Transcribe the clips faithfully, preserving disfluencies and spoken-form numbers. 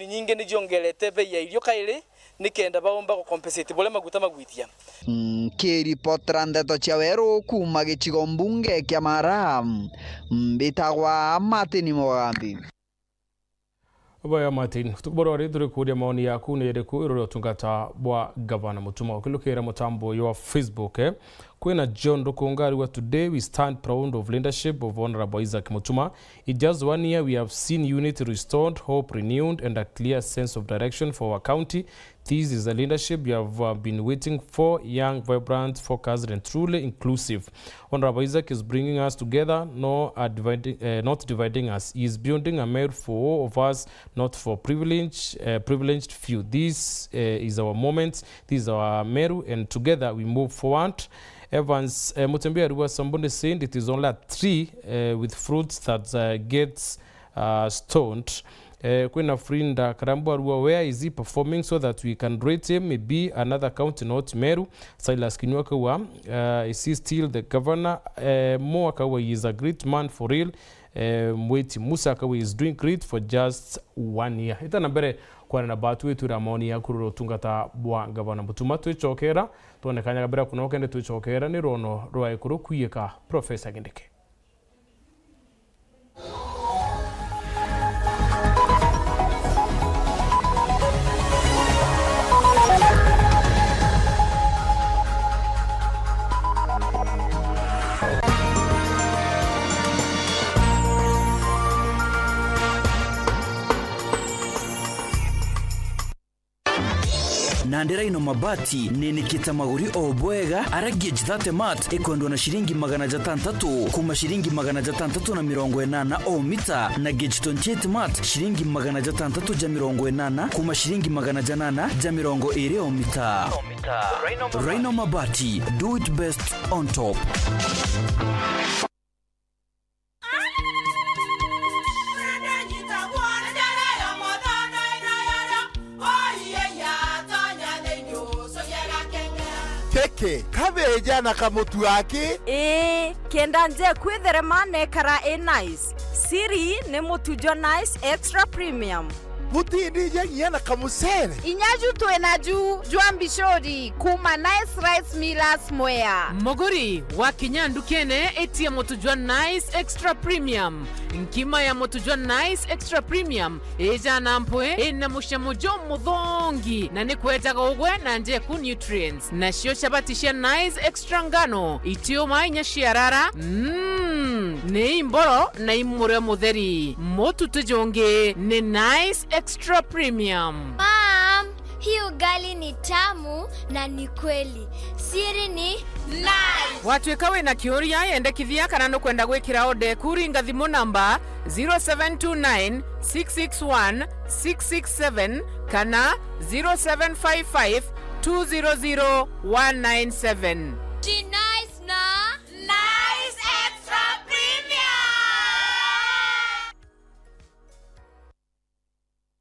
Nyingi ni ciongerete bei ya irio kairi nikenda baumba gucompensate buria maguta magwitia. Nkiripotera ndeto cia weru kuuma gicigo mbunge kia Mara, mbitagwa Martin Mugambi. Baya Martin, tukuborwa ri turi kuria maoni yaku ni iriku iguru ria utungata bwa Gavana Mutuma? Ukilukira mutambo uyu wa Facebook, eh? Kwina John Rukunga ariuga, "Today we stand proud of leadership of Honourable Isaac Mutuma. In just one year we have seen unity restored, hope renewed and a clear sense of direction for our county. This is the leadership we have, uh, been waiting for, young, vibrant, focused and truly inclusive. Honourable Isaac is bringing us together, no, uh, dividing, uh, not dividing us. He is building a Meru for all of us, not for privilege, uh, privileged few. This, uh, is our moment. This is our Meru, and together we move forward." Evans, uh, Mutembeya ariuga, "Somebody said it is only a tree, uh, with fruits that, uh, gets, uh, stoned." Eh, kwina Frinda Karambu ariuga, "Where is he performing so that we can rate him? Maybe another county, not Meru." Silas Kinyua akauga, uh, "Is he still the governor?" Eh, Mo akauga, "He is a great man for real." Eh, Mwiti Musa akauga, "He is doing great for just one year." Ita na mbere kwana na batu itwira maoni yaku iguru ria utungata bwa Gavana Mutuma. Twicokera, twone kanya kabere kuno kende twicokera ni rwono rwa ikuru kwiika Professor Kindiki. Nandi Rhino Mabati ninikite maguri o bwega, ara gauge thirty mat ikwendwa na ciringi magana jatantatu, kuma ciringi magana jatantatu na mirongo inana o mita, na gauge twenty-eight mat ciringi magana jatantatu ja mirongo inana, kuma ciringi magana janana ja mirongo iri o mita. Rhino Mabati, do it best on top. Keke, kabeja na kamutu aki? Ii, kenda nje kwitherema nekara i nice. Siri ni mutu jwa Nice Extra Premium. Butindija nginya na kamucere. Inya ju twina ju jwa mbicuri kuma Nice Rice Millers Mwea. Muguri, wakinya ndukene, itia mutu jwa Nice Extra Premium. Nkima ya mutu jwa Nice Extra Premium ijana mpwi, ina mucamo jumuthongi, na ni kwejaga ugwe na njeku nutrients. Nacio chabati cia Nice Extra ngano, itiuma inya ciarara, mm, ni imboro na imurio mutheri. Mutu ti jungi, ni Nice Extra Premium. Mom, hii ugali ni tamu na ni kweli. Siri ni Nice. Watuika wina kiuria, yendekithia kana nukwenda gwikira order eku, ringa thimu namba zero seven two nine, six six one, six six seven kana zero seven five five, two zero zero, one nine seven. Ti Nice na Nice Extra Premium.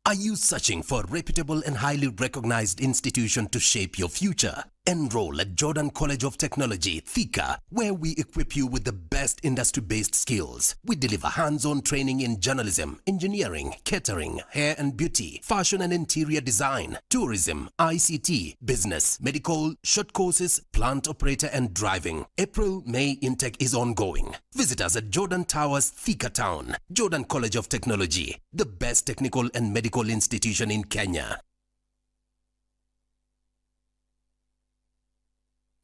Are you searching for a reputable and highly recognized institution to shape your future? Enroll at Jordan College of Technology, Thika, where we equip you with the best industry-based skills. We deliver hands-on training in journalism, engineering, catering, hair and beauty, fashion and interior design, tourism, I C T, business, medical, short courses, plant operator and driving. April, May intake is ongoing. Visit us at Jordan Towers, Thika Town. Jordan College of Technology, the best technical and medical institution in Kenya.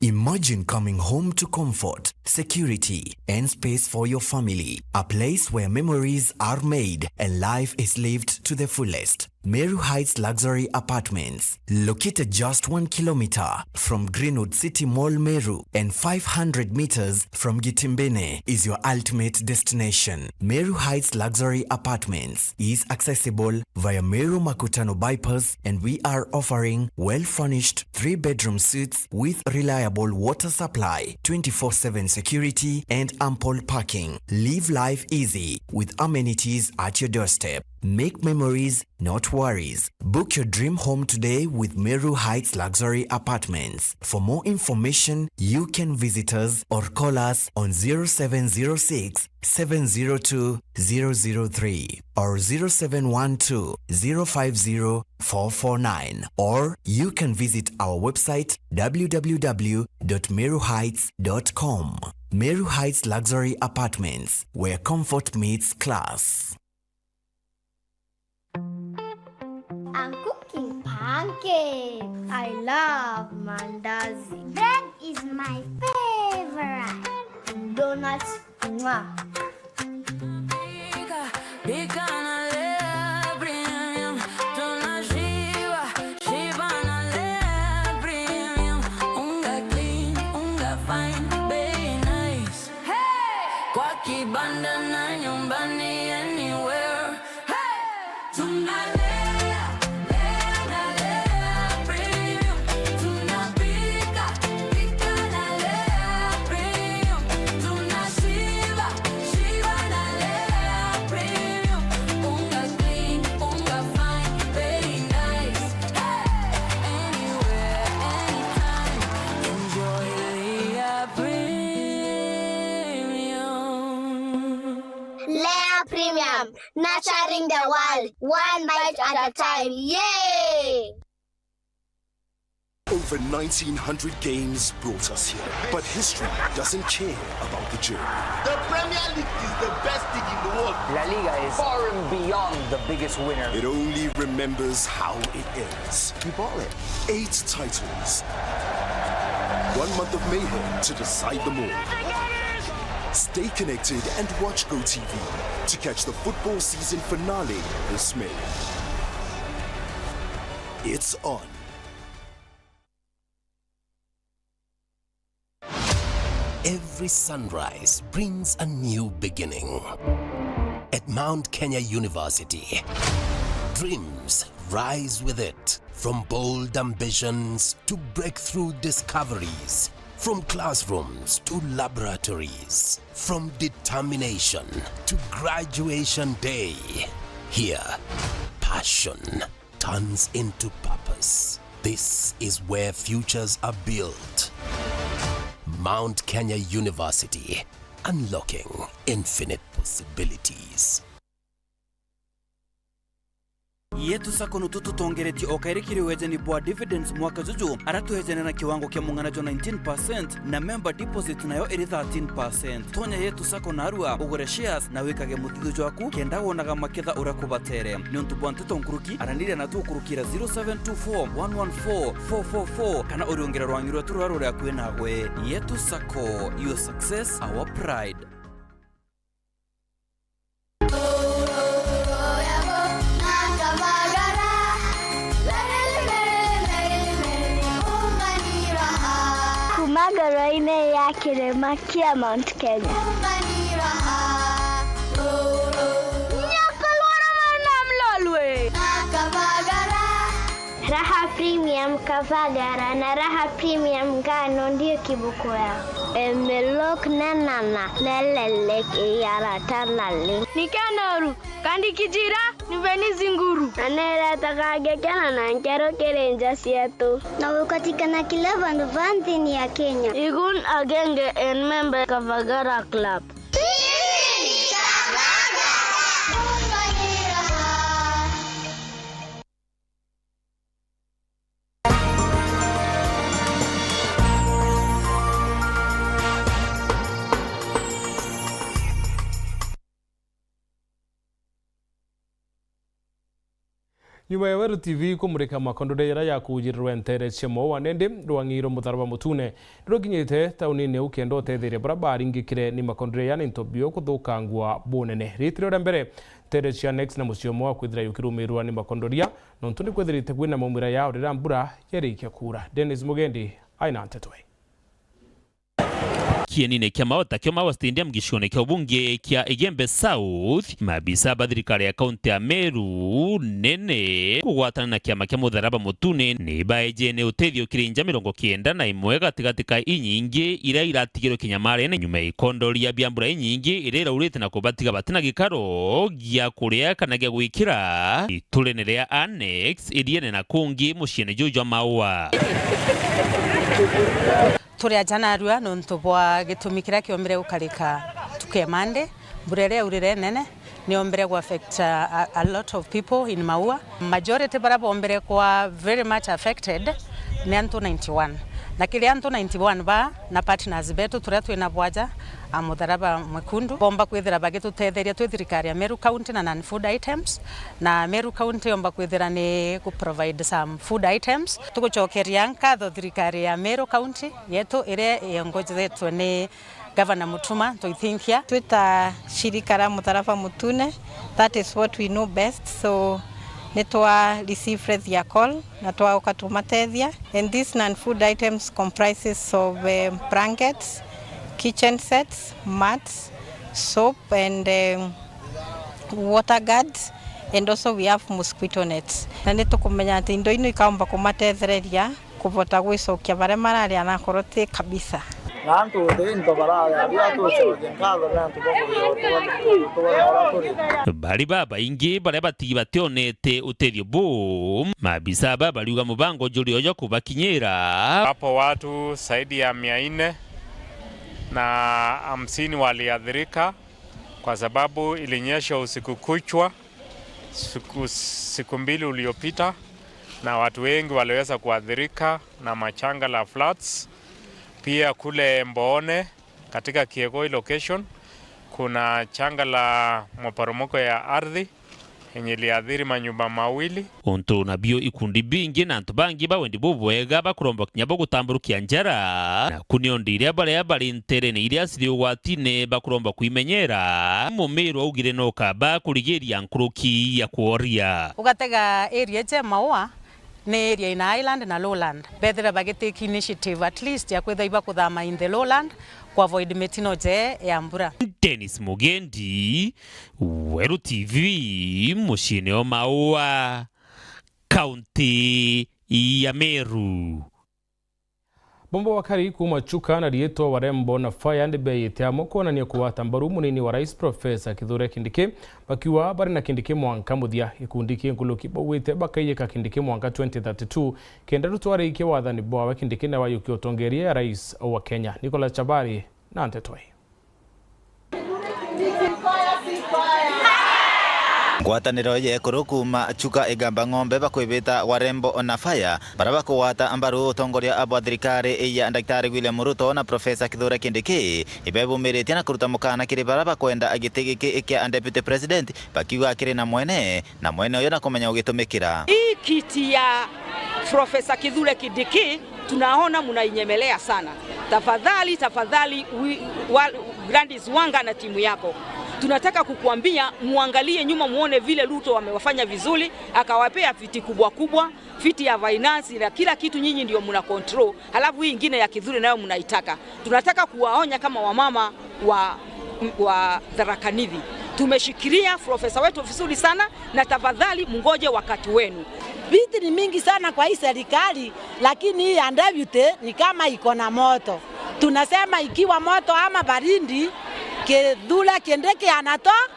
Imagine coming home to comfort, security, and space for your family. A place where memories are made and life is lived to the fullest. Meru Heights Luxury Apartments, located just one kilometer from Greenwood City Mall, Meru, and five hundred meters from Gitimbene, is your ultimate destination. Meru Heights Luxury Apartments is accessible via Meru Makutano Bypass, and we are offering well-furnished three-bedroom suites with reliable water supply, twenty-four seven security, and ample parking. Live life easy with amenities at your doorstep. Make memories, not worries. Book your dream home today with Meru Heights Luxury Apartments. For more information, you can visit us or call us on zero seven zero six, seven zero two, zero zero three or zero seven one two, zero five zero, four four nine, or you can visit our website, w w w dot meru heights dot com. Meru Heights Luxury Apartments, where comfort meets class. I'm cooking pancakes. I love mandazi. Bread is my favorite. Donuts. Mwah. Pika, pika na Lea Premium. Tunashiba, shiba na Lea Premium. Unga clean, unga fine, bei nice. Hey! Kwa kibanda na nyumbani, anywhere. Hey! Tunalea, lea na Lea Premium. Tunapika, pika na Lea Premium. Tunashiba, shiba na Lea Premium. Unga clean, unga fine, very nice. Hey! Anywhere, anytime, enjoy Lea Premium. Lea Premium, nurturing the world, one bite at a time. Yay! Over nineteen hundred games brought us here, but history doesn't care about the journey. The Premier League is the best league in the world. La Liga is far and beyond the biggest winner. It only remembers how it ends. You bought it. Eight titles. One month of mayhem to decide them all. Stay connected and watch GoTV to catch the football season finale this May. It's on. Every sunrise brings a new beginning. At Mount Kenya University, dreams rise with it. From bold ambitions to breakthrough discoveries, from classrooms to laboratories, from determination to graduation day. Here, passion turns into purpose. This is where futures are built. Mount Kenya University, unlocking infinite possibilities. Yetu Sacco nutu tutongeretie o kairi kiri wejani bwa dividends mwaka juju, ara twejane na kiwango kia mung'ana jwa nineteen percent, na member deposit nayo iri thirteen percent. Tonya Yetu Sacco narua, ugure shares na wikage muthithio jwaku, kenda wonaga maketha uria kubatere. Niuntu bwa nteto nkuruki, araniria natu ukurukira zero seven two four one one four four four four, kana uriungire rwangi rwetu ruria ruri akui nawe. Yetu Sacco, your success, our pride. Kuma ngoro-inĩ ya kĩrĩma kĩa Mount Kenya. Nyakalwara mwana mlolwe. Raha Premium Kavagara na Raha Premium Ngano ndio kiboko yao. Emelok na nana na lelek iyara tanale. Ni kenoru, kandi kijira, ni beni zinguru. Na neretaga ngekena na nkero kiri nja cietu. Na gukatikana kila vandu va nthini ya Kenya. Igun agenge en member Kavagara Club. Nyuma ya Weru T V kumurika makondore jaria jakujirirwe ntere cia Mwaua, nindi rwang'i rwa Mutharaba Mutune nirukinyite taunini iu kenda utetheria baria baringikire ni makondore jaa ni into bio kuthukangua bunene. Riitire ria mbere, ntere cia Next na mucii umwe wa kwithira yukirumirwa ni makondoria, nontu ni kwithirite kwina maumira yao riria mbura yarikia kuura. Dennis Mugendi aina nteto ii. kienine kia Maua takio Maua Stadium gicione kia ubunge kia Igembe South, maabisa ba thirikari ya kaunti ya Meru nene kugwatana na kiama kia Mutharaba Mutune ni baejene utethio kiri nja mirongo kenda na imwe gatigati ka inyingi iria iratigirwe kinyamarene nyuma ya ikondoria bia mbura inyingi iria iraurite na kubatiga batina gikaro gia kuria kana gia gwikira iturene ria Annex, iriene na kungi muciene juu jwa Maua. Turi aja narua nontu bwa gitumi kiria kiombire gukarika ntuku ya Monday, mbura iria yaurire nene, niombire gu affect a, a, a lot of people in Maua. Majority baria bombire kwa very much affected ni antu ninety-one. Na kiri antu ninety-one ba na partners betu turia twina bwaja a Mutharaba Mwekundu, bomba kwithira bagitutetheria twi thirikari ya Meru County na non-food items, na Meru County yomba kwithira ni ku provide some food items. Tugucokeria nkatho thirikari ya Meru County yetu iria iongojetwe ni Governor Mutuma Ntoithinkia. Twita shirika ra Mutharaba Mutune, that is what we know best, so ni twa receive their call na twauka tumatethia. And these non-food items comprises of, um, blankets, kitchen sets, mats, soap and, um, water guards, and also we have mosquito nets. Na ni tukumenya ati indo ino ikaumba kumatethereria kuvota gwicokia baria marari anakorwo ti kabisa. Na antu nthi into barari aria tucokia nkatho ni antu bakuthia gutubona uria turi. Bari babaingi baria batigi bationete utethio buu, maabisa aba bariuga mubango juri ojo kubakinyira. Wapo watu zaidi ya mia nne na hamsini waliathirika kwa sababu ilinyesha usiku kuchwa siku, siku mbili uliopita, na watu wengi waliweza kuathirika na majanga la floods. Pia kule Mboone katika Kiegoi location kuna janga la maporomoko ya ardhi yenye iliathiri manyumba mawili. Untu nabio ikundi bingi na antu bangi ba wendi bubwega bakuromba kinya bo gutamburukia njara, na ku niondi iria baria bari nterene iria ciri ugwatine bakuromba kwimenyera. Mumiru augire no kaba kurigiria nkuruki ya kworia. Ugatega area ije Maua, ni area ina highland na lowland. Bethira bagitake initiative at least ya kwithira ibakuthama in the lowland ku avoid mitino je ya mbura. Dennis Mugendi, Weru T V, muciine o Maua, kaunti ya Meru. Bombo bakari kuuma Chuka na riitwa Warembo na Fire ni beeyite amwe kwonania kugwata mbaru munini wa rais Professor Kithure Kindiki, bakiuga bari na Kindiki mwanka muthia. Gikundi kii nkuruki baugite bakaiyika Kindiki mwanka twenty thirty-two, kenda rutu arikie wathani bwawe Kindiki nawe ayukie utongeria ya rais wa Kenya. Nicholas Chabari na nteto ii. Ngwataniro ya ekuru kuuma Chuka Igamba Ng'ombe bakwibita Warembo na Fire, baria bakugwata mbaru utongoria bwa thirikari ya Daktari William Ruto na Professor Kithure Kindiki, ibebumiritie na kuruta mukana kiri baria bakwenda giti giki kia Deputy President, bakiuga kiri na mwene, na mwene uyo na kumenya ugitumikira. Hii kiti ya Professor Kithure Kindiki tunaona mnainyemelea sana. Tafadhali, tafadhali, wi-, wa-, Gladys Wanga na timu yako. Tunataka kukuambia muangalie nyuma muone vile Ruto amewafanya vizuri, akawapea viti kubwa kubwa, viti ya finance na kila kitu, nyinyi ndio mna control. Halafu hii ingine ya Kithure nayo mnaitaka. Tunataka kuwaonya kama wamama wa, wa Tharaka Nithi. Tumeshikilia profesa wetu vizuri sana, na tafadhali mngoje wakati wenu. Viti ni mingi sana kwa hii serikali, lakini hii ya deputy ni kama iko na moto. Tunasema ikiwa moto ama baridi, Kithure Kindiki anato-,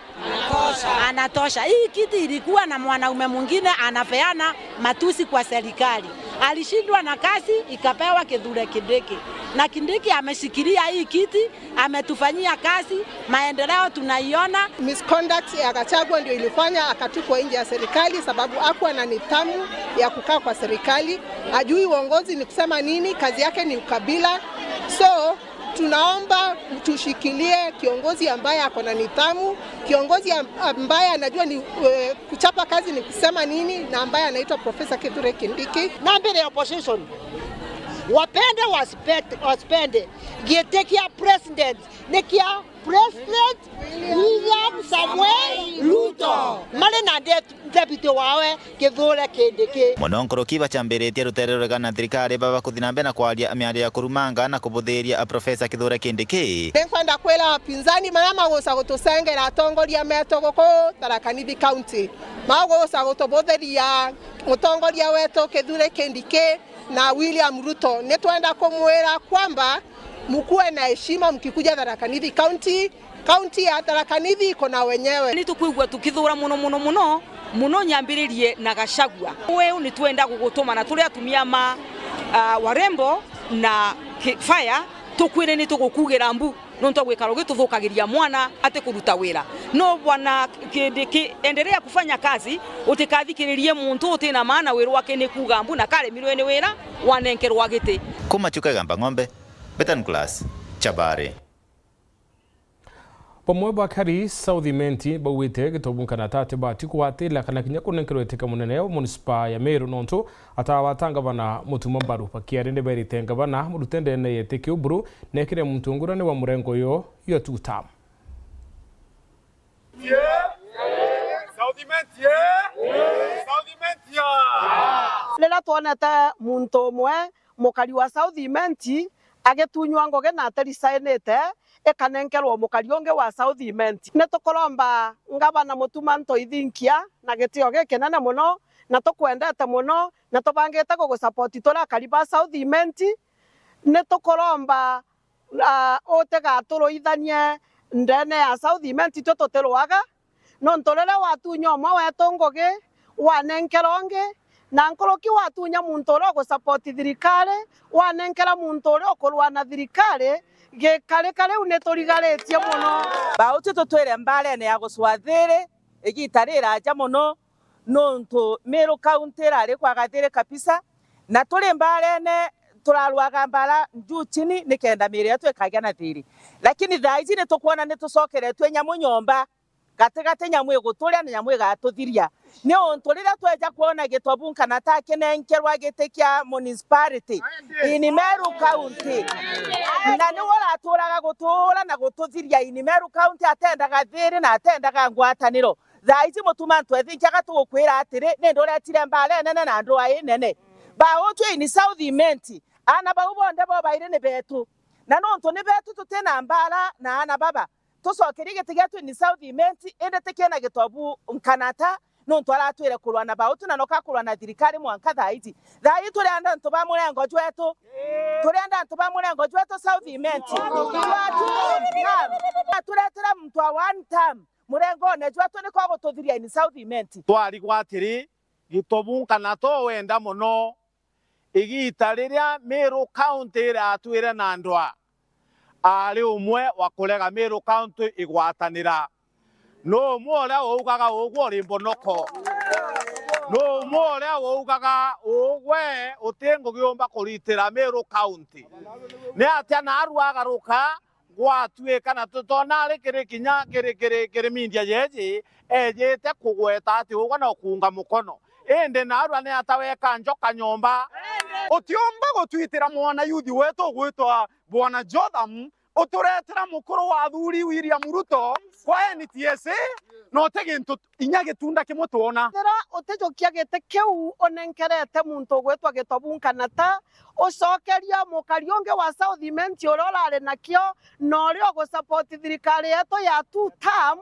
anatosha. Hii kiti ilikuwa na mwanaume mwingine anapeana matusi kwa serikali. Alishindwa na kazi, ikapewa Kithure Kindiki. Na Kindiki ameshikilia hii kiti, ametufanyia kazi, maendeleo tunaiona. Misconduct ya Gachagua ndio ilifanya akatupwa nje ya serikali, sababu hakuwa na nidhamu ya kukaa kwa serikali. Hajui uongozi ni kusema nini, kazi yake ni ukabila. So, tunaomba tushikilie kiongozi ambaye ako na nidhamu, kiongozi am-, ambaye anajua ni, eh, kuchapa kazi ni kusema nini, na ambaye anaitwa Professor Kithure Kindiki. Na mbere ya opposition, wapende wasipete-, wasipende, giti kia president ni kia President William Samoei Ruto mari na de-, deputy wawe Kithure Kindiki. Mono nkuruki bachambiritie rutere rurega na thirikari baba kuthi na mbere na kwaria miario ya kurumanga na kubuthiria a Professor Kithure Kindiki. Ni nkwenda kwira apinzani maria maguca gutucengera atongoria metu guku Tharaka Nithi County, maguca gutubuthiria mutongoria wetu Kithure Kindiki na William Ruto. Ni twenda kumwira kwamba mkuwe na heshima mkikuja Tharaka Nithi County. Kaunti ya Tharaka Nithi iko na wenyewe. Ni tukwigua tukithura muno, muno, muno, muno nyambiririe na Gachagua. Weu ni twenda gugutuma na turi atumia ma, ah, warembo na ki-, fire, tukwire ni tugukugira mbu, nontu gwikara ugituthukagiria mwana ati kuruta wira. No bwana Kindiki, endelea kufanya kazi, utikathikiririe muntu utina maana wirwa aki ni kuuga mbu na karemirwe ni wira wanenkerwa giti. Kuma Chuka Igamba Ng'ombe, Betan Class, Chabari. Bamwe bakari South Imenti bauite Gitobu Nkanata atibati kugwatira kana kinya kunenkerwa itike munene wa munisipa ya Meru nontu atawata ngavana Mutuma mbaru. Bakiaria ni berite ngavana murute ndene ya itike uburu nekire muntu ngurani wa murengo uyo ya two term. South Imenti, South Imenti. Riria twonete muntu umwe mukari wa South Imenti agitunywa ngugi na atirisainite ikanenkerwa mukari ungi wa South Imenti. Ni tukuromba ngavana Mutuma Ntoithinkia na gitio gikinene muno, na tukwendete muno, na tubangite gugusupport turi akari ba South Imenti. Ni tukuromba, ah, utigaturuithanie ndene ya South Imenti, itwe tutirwaga. Nontu riria watunya umwe wetu ngugi, wanenkera ungi, na nkuruki watunya muntu uria ugusupport thirikari, wanenkera muntu uria ukurua na thirikari, gikarika riu ni turigaritie muno. Bauti tutwire mbarene ya gucwa thiri igita riraja muno, nontu Meru County irari kwaga thiri kabisa, na turi mbarene turaruaga mbara juu chini nikenda miiri yetu ikagia na thiri. Lakini thaa iji ni tukwona ni tucokeretue nyamu nyomba. Gatigati nyamu iguturia na nyamu igatuthiria. Ni untu riria tweja kwona Gitobu Nkanata akinenkerwa giti kia municipality in Meru County, na niwe uraturaga gutuura na gututhiria in Meru County, atendaga thiri na atendaga ngwataniro. Thaa iji Mutuma Ntoithinkia tugukwira atiri, ni nduretire mbara inene na ndwaa inene. Bautu in South Imenti, aana bau bonthe bobairi ni betu. Na nontu ni betu tutina mbara na aana baba, tucokerie giti gietu in South Imenti, indi ti kiena Gitobu Nkanata, nontu aratwire kurwa na bautu na noka kurwa na thirikari mwanka thaa iji. Thaa iji turi antu ba murengo jwetu. Turi antu ba murengo jwetu South Imenti. Jwetu term. Aturetera muntu wa one term. Murengone jwetu niko gututhiria in South Imenti. Twarigwa atiri, Gitobu Nkanata wenda muno. Igita riria Meru County iratwire na ndwaa, aari umwe wa kurega Meru County igwatanira. Nu umwe uria uugaga ugwe uri mbonoko? Nu umwe uria uugaga ugwe uti ngugi umba kuritira Meru County? Ni atia naarua agaruka gwatuika na tutona ari kiri kinya kiri, kiri, kiri media jeji, ejite kugweta ati ugwe na ukunga mukono. Indi naarua ni ata weka njoka nyomba? Utiumba gutwitira mwana yuthi wetu ugwitwa Bwana Jotham, uturetera mukuru wa athuri William Ruto kwa N T S A, na uti gintu inya gitunda kimwe twona. Ethira utijukia giti kiu unenkerete muntu ugwitwa Gitobu Nkanata, ucokeria mukari ungi wa South Imenti uria urari nakio, na uria ugusupport thirikari yetu ya two term,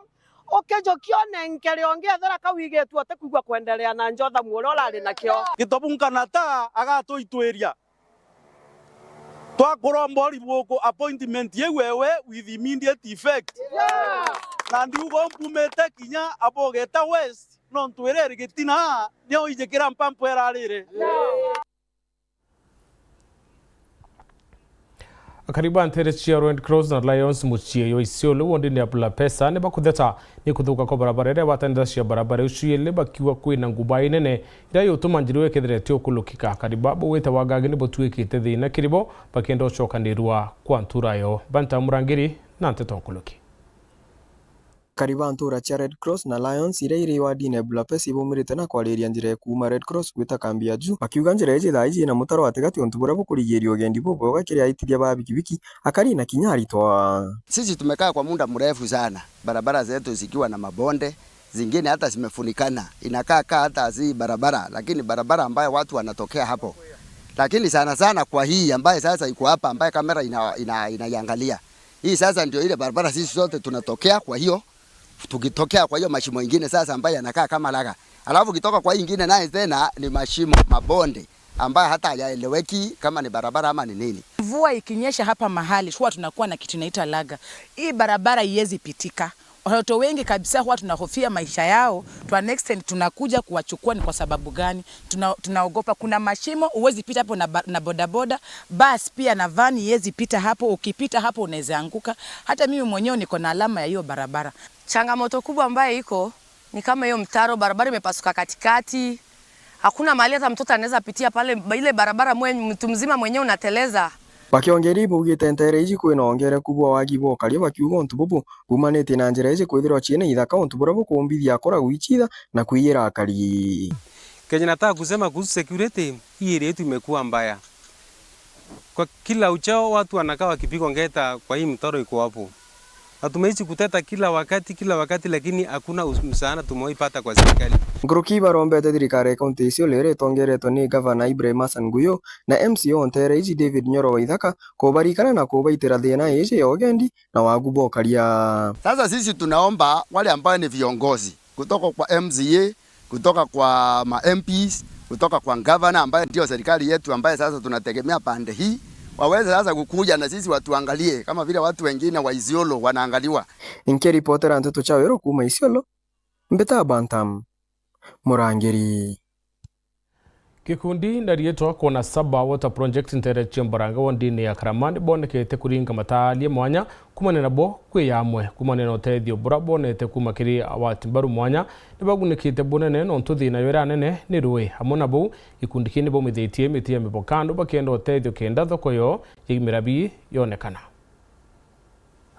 ukijukia unenkere ungi, ethira kau igitue utikwigua kwenderea na Jotham uria urari nakio. Gitobu Nkanata agatuitwiria. Twakuromba uribuku appointment iu ewe with immediate effect. Na ndiuga umpumite kinya abogeta West, nontu ireri gitina nio ijikira mpampu erarire. Akari ba ntere cia Red Cross na Lions mucii jwa Isiolo wondini ya Bulapesa ni bakutheta ni kuthuka kwa barabara iria igwatanira cia barabara iu ciiri, bakiuga kwina nguba inene iria yutuma njira iu ikethirete ukulukika. Akari ba baugite wagagi ni butuikite thina kiri bo, bakienda ucokanirua kwa ntura yo. Banta Murangiri na nteto nkuluki. Akari ba ntuura cia Red Cross na Lions iria iri wardine ya Budapest ibaumirite na kwariria njira ya kuuma Red Cross gwita kambi ya Juu, bakiuga njira iji thaa iji ina mutaro gatigati untu buria bukurigiiria ugendi bubwega kiri aitithia ba bikibiki, akari na kinya aritwa. Sisi tumekaa kwa muda mrefu sana, barabara zetu zikiwa na mabonde, zingine hata zimefunikana, inakaa kaa hata si barabara, lakini barabara ambayo watu wanatokea hapo. Lakini sana sana kwa hii ambaye sasa iko hapa, ambaye kamera ina-, ina-, inaiangalia. Hii sasa ndio ile barabara sisi sote tunatokea, kwa hiyo tukitokea kwa hiyo mashimo ingine sasa ambayo yanakaa kama laga. Alafu ukitoka kwa hii ingine naye tena ni mashimo, mabonde, ambayo hata hayaeleweki kama ni barabara ama ni nini. Mvua ikinyesha hapa mahali, huwa tunakuwa na kitu inaitwa laga. Hii barabara iwezi pitika. Watoto wengi kabisa huwa tunahofia maisha yao, to an extent tunakuja kuwachukua. Ni kwa sababu gani? Tuna-, tunaogopa. Kuna mashimo, huwezi pita hapo na ba-, na bodaboda, bus pia na van iwezi pita hapo, ukipita hapo unaweza anguka. Hata mimi mwenyewe niko na alama ya hiyo barabara. Changamoto kubwa ambayo iko ni kama hiyo mtaro, barabara imepasuka katikati. Hakuna mahali hata mtoto anaweza pitia pale, ba-, ile barabara mwe-, mtu mzima mwenyewe unateleza. Bakiongeria ibaugite nteere iji kwina ongereku bwa wagi bwa ukaria, bakiuga untu bubu bumanitie na njira iji kwithirwa ciina ithaka, untu buria bukumbithia akora gwichitha na kwiyira akari. Kenye nataka kusema kuhusu security, hii area yetu imekuwa mbaya. Kwa kila uchao watu wanakaa wakipigwa ngeta kwa hii mtaro iko hapo. Na tumeishi kuteta kila wakati, kila wakati, lakini hakuna us-, msaada tumewahi pata kwa serikali. Nkuruki ibarombete thirikari ya kaunti ya Isiolo iria itongeretwe ni Gavana Ibrahim Hassan Guyo na M C A o nteere iji David Nyoro Waithaka kubarikana na kubaitira thiina iji ya ugendi na wagu bwa ukaria. Sasa sisi tunaomba wale ambao ni viongozi kutoka kwa M C A, kutoka kwa ma M Ps, kutoka kwa gavana ambaye ndio serikali yetu ambaye sasa tunategemea pande hii, waweze sasa kukuja na sisi watuangalie kama vile watu wengine wa Isiolo wanaangaliwa. Nkiripotera Nteto cia Weru kuuma Isiolo, mbita Bantam Murangiri. Gikundi na riitwa Kona Saba Water Project nteere cia Mbaranga wondini ya Karama ni bonekete kuringa mataaria mwanya kuumania nabo kwi ya amwe. Kuumania na utethio bura bonete kuuma kiri agwati mbaru mwanya, ni bagunikite bunene nontu thiina yo iria nene ni ruui. Amwe na buu, gikundi kii ni baumithitie miti ya miboka andu bakienda utethio kenda thoko yo ya mirabi yonekana.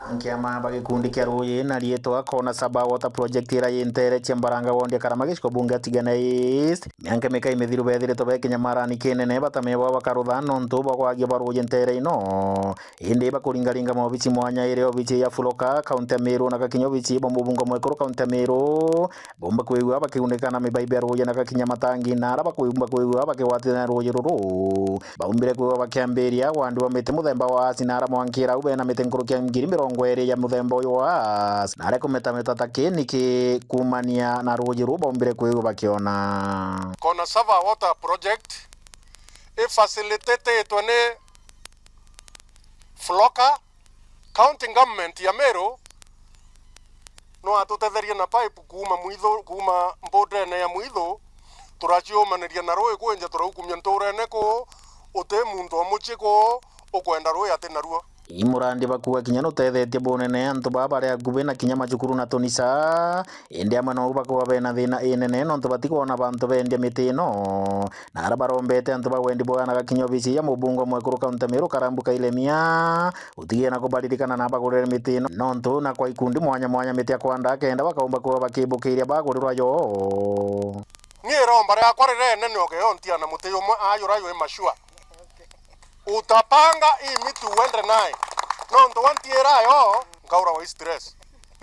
Ankiama ba gikundi kia ruuji na riitwa Kona Saba Water Project iria yi nteere cia Mbaranga wondi ya Karama gicigo bunge ya Tigania East, mianka mikai mithiru bethiritwe be kinyamarani kinene, batamie bwao bakarutha nontu bwa kwagia bwa ruuji nteere ino. Indi bakuringaringa maobici mwanya iri obici ya Fuloka, kaunti ya Meru, na gakinya obici bwa mubunge mwekuru kaunti ya Meru, Bomba kwigua bakiguneka na mibaibe ya ruuji na gakinya matangi, na ara bakwigua bakigwatithania na ruuji ruru. Baumbire kwigua bakiambiria gwandua miti muthemba wa aasi, na ara mwankira au bena miti nkuruki ya ngiri mirongo iri ya muthemba uyu wa aasi, na aria kumetameta ta kiniki kuumania na ruuji ruu baumbire kwigua bakiona. Kona Saba Water Project ifacilitatitwe ni Fuloka, County Government ya Meru no atutetherie na pipe kuuma Mwithu, kuuma mbundene ya Mwithu, turaciumaniria na ruui kwinja turaukumia ntuurene kuu, uti muntu o mucii kuu ukwenda ruui ati naruo. Ii murandi bakuuga kinya nutethetie bunene antu baa bari akubi na kinya macukuru na tunisa, indi amwe nou bakuuga bena thiina inene nontu batikwona bantu bendia miti ino. Na ara barombete antu ba wendi bwega na gakinya obici ya mubunge mwekuru kaunti ya Meru Karambu Kailemia, utigie na kubaririkana na bagurire miti ino, nontu na kwa ikundi mwanya mwanya miti ya kwanda kenda bakaumba kuba bakibukiria bagurirwa yo. Ni iromba riakwa rinene ugeontia na muti jumwe ayura jwi mashua. Utapanga hii miti uende naye. Nontu wantiira yo, nkaura wa stress.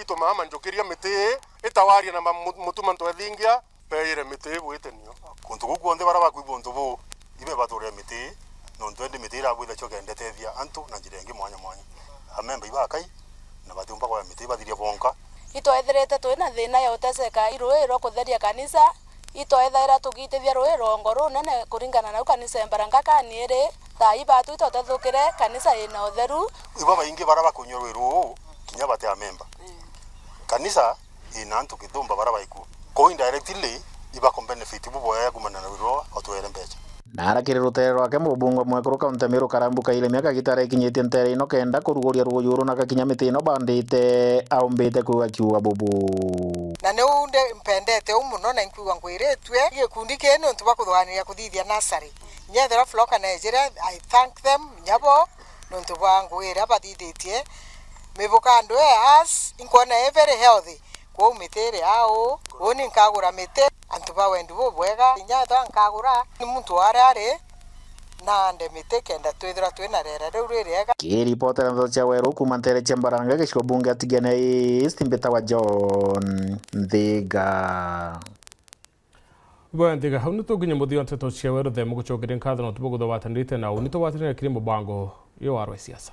Itu mama njukiria miti ii, itawaria na ma-, mu-, mutuma ntwethingia, beire miti ii bwite nio. Kuntu kuu kwonthe bara bakwigua untu buu, ibe baturire miti ii, nontu indi miti ii irabwitha cio kendetethia antu na njira ingi mwanya mwanya. Amemba ibakai, na batiumba kwaya miti ii bathiria bonka. Itwethirite twi na thina ya uteseka i ruui rwa kutheria kanisa, itwethaira tugitithia ruui rwongo runene kuringana nau kanisa ya Mbaranga kani iri. Thaa ii batu itotethukire, kanisa ina utheru. Ibo baingi bara bakunyua ruui ruu, kinya bati amemba. Kanisa ina antu kithumba bara baiku. Kou indirectly, ibaku benefit buboya kumana na ruui ruu, otwere mbecha. Na ara kiri rutere rwake mubunge mwekuru kaunti ya Meru Karambu Kailemia kagita arekinyitie ntere ino kenda kuruguria ruuji uru na gakinya miti ino bandite aumbite kuu akiuga bubu. Na niu ndi mpendete uu muno na inkwigua ngwiritue gikundi kii niuntu bwa kuthugania kuthithia nasari. Nyethira Floka na ejire, I thank them, nyabo, niuntu bwa ngugi iria bathithitie. Mibuka andu e as, inkwona e very healthy. Kwou miti iri au, uni nkagura miti, antu ba wendi bubwega, inya ethwa nkagura, ni muntu wari ari, naande miti kenda twithirwa twina rera riu ririega. Kiripotera ndeto cia weru kuma ntere cia Mbaranga, gicigo bunge ya Tigania East, mbitawa John Nthiga. Bwa Nthiga, hau nitukinya muthia wa nteto cia weru. Themu gucokeria nkatho nontu bwa kuthugwatanirite na uni tugwatanire kiri mubango uyu wa rwa siasa.